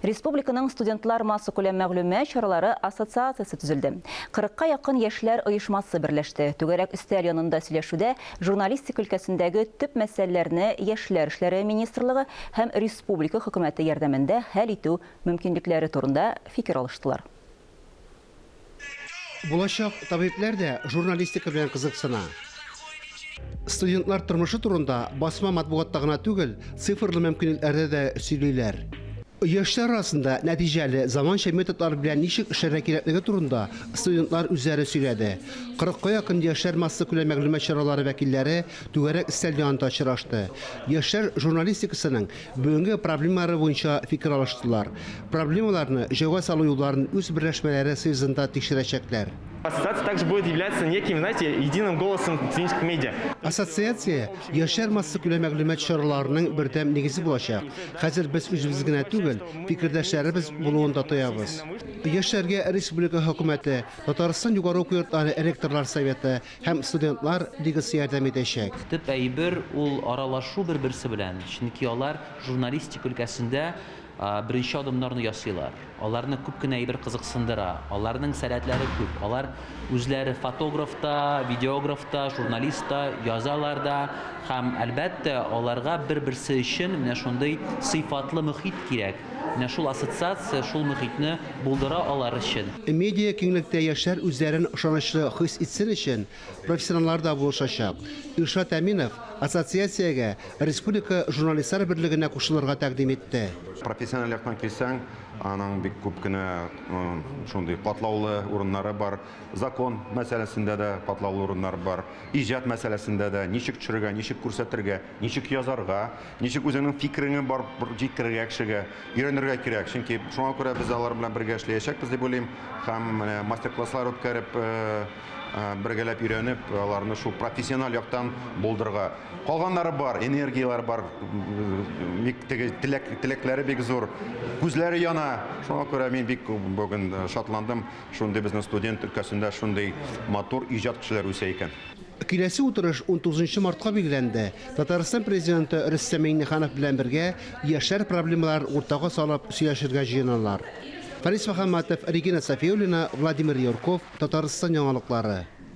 Республиканың студентлар массакүләм мәгълүмат чаралары ассоциациясе төзелде. Кырыкка якын яшьләр оешмасы берләште. Түгәрәк өстәл янында сөйләшүдә журналистика өлкәсендәге төп мәсьәләләрне Яшьләр эшләре министрлыгы һәм республика хөкүмәте ярдәмендә хәл итү мөмкинлекләре турында фикер алыштылар. Булачак табибләр дә журналистика белән кызыксына. Студентлар тормышы турында басма матбугатта гына түгел, цифрлы мөмкинлекләрдә дә сөйлиләр. Яшьләр арасында нәтиҗәле, заманча методлар белән ничек эшләргә кирәклеге турында студентлар үзләре сөйләде. Кырыкка якын яшьләр массакүләм мәгълүмат чаралары вәкилләре түгәрәк өстәл янында очрашты. Яшьләр журналистикасының Бүгенге проблемалары буенча фикер алыштылар. Проблемаларны җайга салу юлларын үз берләшмәләре съездында тикшерәчәкләр. Ассоциация также будет являться неким, знаете, единым голосом студенческих медиа. Ассоциация яшьләр массакүләм мәгълүмат чараларының бердәм нигезе булачак. Хәзер без үзебез генә түгел, фикердәшләребез булуын да тоябыз. Яшьләргә республика хөкүмәте, Татарстан югары уку йортлары ректорлар советы, Һәм студентлар лигасы ярдәм итәчәк. Төп әйбер, ул аралашу бер-берсе белән, чөнки алар журналистика өлкәсендә беренче адымнарны ясыйлар. Аларны күп кенә әйбер кызыксындыра, аларның сәләтләре күп. Алар үзләре фотограф та, видеограф та, журналист та, язалар да һәм, әлбәттә, аларга бер-берсе өчен менә шундый сыйфатлы мохит кирәк. Менә шул ассоциация шул мохитне булдыра алар өчен. Медиа киңлектә яшьләр үзләрен ышанычлы хис итсен өчен профессионаллар да булышачак. Илшат Әминов ассоциациягә республика Журналистлар берлегенә кушылырга тәкъдим итте. Профессиональ яктан килсәң, аның бик күп кенә шундый катлаулы урыннары бар. Закон мәсьәләсендә дә катлаулы урыннар бар. Иҗат мәсьәләсендә дә, ничек төшерергә, ничек күрсәтергә, ничек язарга, ничек үзеңнең фикереңне барып җиткерергә кешегә, өйрәнергә кирәк. Чөнки шуңа күрә без алар белән бергә эшләячәкбез дип уйлыйм. Һәм менә мастер-класслар үткәреп, бергәләп өйрәнеп, аларны шул профессиональ яктан булдырырга. Калганнары бар, энергияләре бар, бик теге теләк, теләкләре бик зур, күзләре яна. Шуңа күрә мин бик бүген шатландым, шундый безнең студент өлкәсендә шундый матур иҗат кешеләре үсә икән. Киләсе утырыш унтугызынчы мартка билгеләнде. Татарстан Президенты Рөстәм Миңнеханов белән бергә яшьләр проблемаларын уртага салып сөйләшергә җыеналар. Фарис Мөхәммәтов, Регина Сафиуллина, Владимир Юрков, Татарстан яңалыклары.